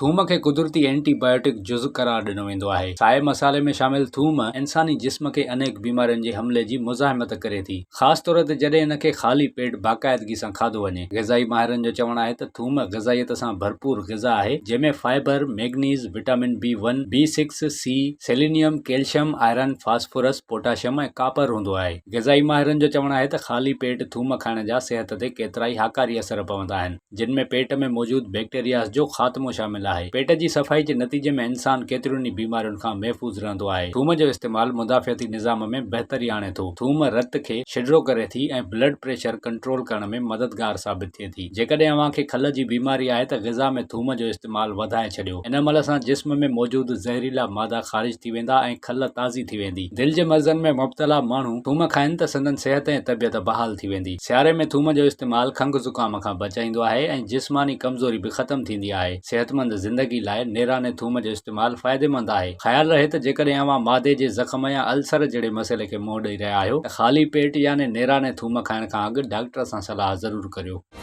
ٿوم کي قدرتي اينٽي بايوٽڪ جز قرار ڏنو ويندو آهي. سائي مصالحي ۾ شامل ٿوم انساني جسم کي انيڪ بيمارين جي حملي جي مزاحمت ڪري ٿي، خاص طور تي جڏهن ان کي خالي پيٽ باقاعدگي سان کاڌو وڃي. غذائي ماهرن جو چوڻ آهي ته ٿوم غذائيت سان ڀرپور غذا آهي، جنهن ۾ fibre, manganese, vitamin B one, B six, C, selenium, calcium, iron, phosphorus, potassium ۽ copper هوندو آهي. غذائي ماهرن جو چوڻ آهي ته خالي پيٽ ٿوم کائڻ جا صحت تي ڪيترائي هاڪاري اثر پوندا آهن. جن ۾ پيٽ ۾ موجود بيڪٽيرياز جو خاتمو شامل آهي. پيٽ جي صفائي جي نتيجي ۾ انسان ڪيترين ئي بيمارين کان محفوظ رهندو آهي. ٿوم جو استعمال مدافعتي نظام ۾ بهتري آڻي ٿو. ٿوم رت کي شڏرو ڪري ٿي ۽ بلڊ پريشر ڪنٽرول ڪرڻ ۾ مددگار ثابت ٿئي ٿي. جيڪڏهن اوهان کي کل جي بيماري آهي ته غذا ۾ ٿوم جو استعمال وڌائي ڇڏيو. ان عمل سان جسم ۾ موجود زهريلا مادا خارج ٿي ويندا ۽ کل تازي ٿي ويندي. دل جي مرضن ۾ مبتلا ماڻهو ٿوم کائن ته سندن صحت ۽ طبيعت بحال ٿي ويندي. سياري ۾ ٿوم جو استعمال کنگهه زڪام کان بچائيندو آهي ۽ جسماني ڪمزوري به ختم ٿيندي آهي. صحتمند زندگي لاء نيراني ٿوم جو استعمال فائديمند آهي. خيال رهي ته جيڪڏهن اوهان معدي جي زخم يا السر جهڙي مسئلي کي منهن ڏئي رهيا آهيو ته خالي پيٽ يعني نيراني ٿوم کائڻ کان اڳ ڊاڪٽر سان صلاح ضرور ڪريو.